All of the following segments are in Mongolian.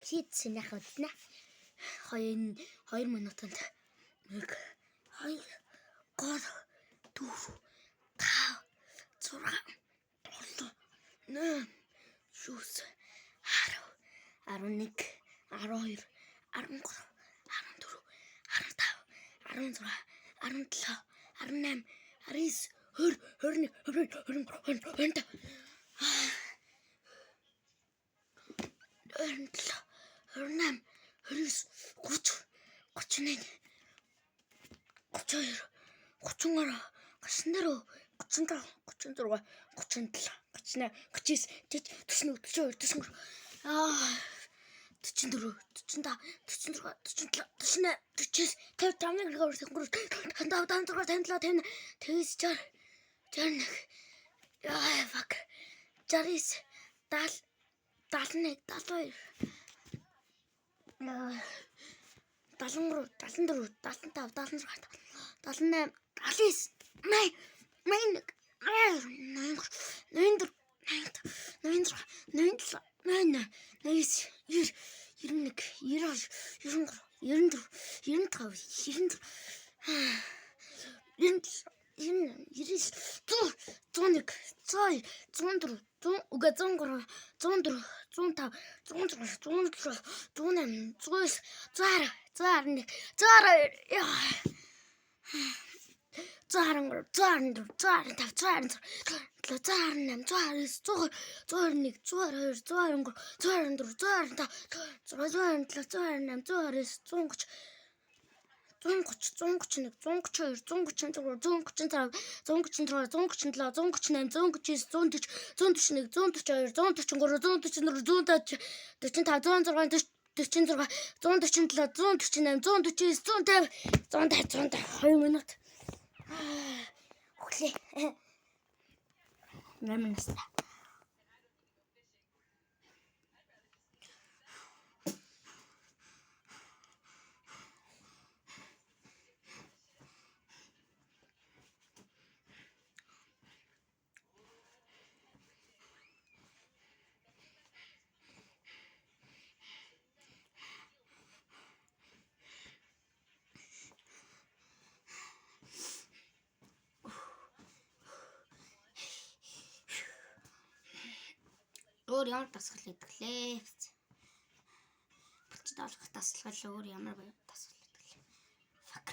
Пиццэнийх үзнэ. 2 минутанд 1 2 3 4 5 6 7 8 9 10 11 12 13 14 15 16 17 18 19 20 21 22 23 27 28 29 30 31 32 33 34 35 36 37 38 39 40 41 42 43 44 45 46 47 48 49 50 51 52 53 54 55 56 60 61 яа fuck 69 70 71 72 73 74 75 76 78 79 80 81 82 83 84 89 90 90 91 92 93 94 95 97 98 100 101 102 104 100 үгүй 103 104 105 106 107 108 109 110 111 112 113 114 115 116 117 118 120 121 122 123 124 125 126 130 130 131 132 133 134 135 136 137 138 140 141 142 143 144 145 146 147 148 149 150 150 150 2 минут. Өглөө. 8 настай. Өөр ямар дасгал хийдэг лээ? Булчид олгох дасгал өөр ямар дасгал хийдэг лээ? Fuck.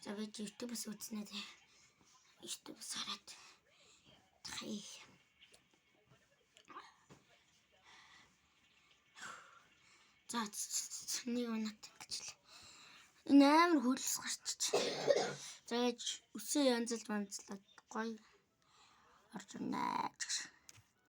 За би YouTube-аас үзнэ те. YouTube-аас хараад. Хай. За нэг минут гэж л. Энэ амар хөлс гарчиж. За яаж үсээ янзалж манзлаад гоё орж ирнэ.